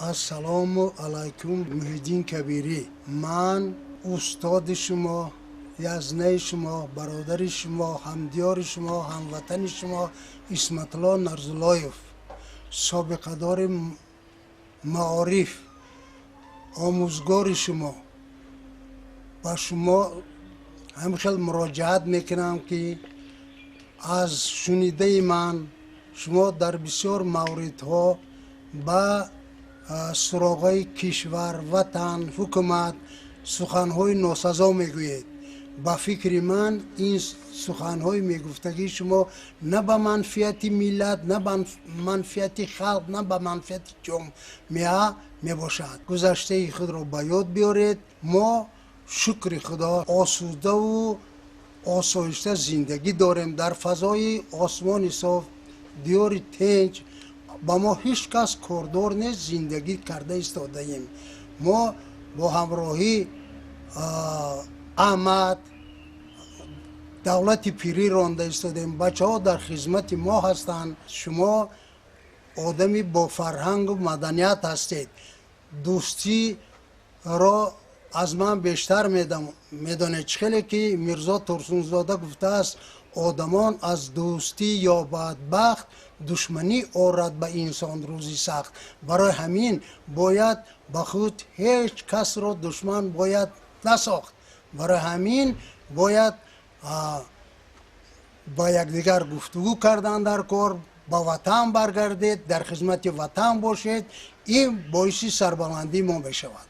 Ассалому алайкум, Муҳиддин Кабирӣ. Ман устоди шумо, язнаи шумо, бародари шумо, ҳамдиёри шумо, ҳамватани шумо Исматулло Нарзуллоев, собиқадори маориф, омӯзгори шумо, ба шумо ҳамин хел муроҷиат мекунам, ки аз шунидаи ман шумо дар бисёр мавридҳо ба суроғаи кишвар, ватан, ҳукумат суханҳои носазо мегӯед. Ба фикри ман, ин суханҳои мегуфтагии шумо на ба манфиати миллат, на ба манфиати халқ, на ба манфиати ҷомеа мебошад. Гузаштаи худро ба ёд биёред. Мо, шукри Худо, осудаву осоишта зиндагӣ дорем дар фазои осмони соф, диёри тинҷ. Ба мо ҳеҷ кас кордор нест, зиндагӣ карда истодаем. Мо бо ҳамроҳӣ Аҳмад давлати пирӣ ронда истодем. Бачаҳо дар хизмати мо ҳастанд. Шумо одами бофарҳангу маданият ҳастед, дӯстиро аз ман бештар медонед. Чӣ хеле ки Мирзо Турсунзода гуфтааст: «Одамон аз дӯстӣ ёбад бахт, душманӣ орад ба инсон рӯзи сахт». Барои ҳамин бояд ба худ ҳеҷ касро душман бояд насохт. Барои ҳамин бояд ба якдигар гуфтугӯ кардан дар кор. Ба ватан баргардед, дар хизмати ватан бошед, ин боиси сарбаландии мо мешавад.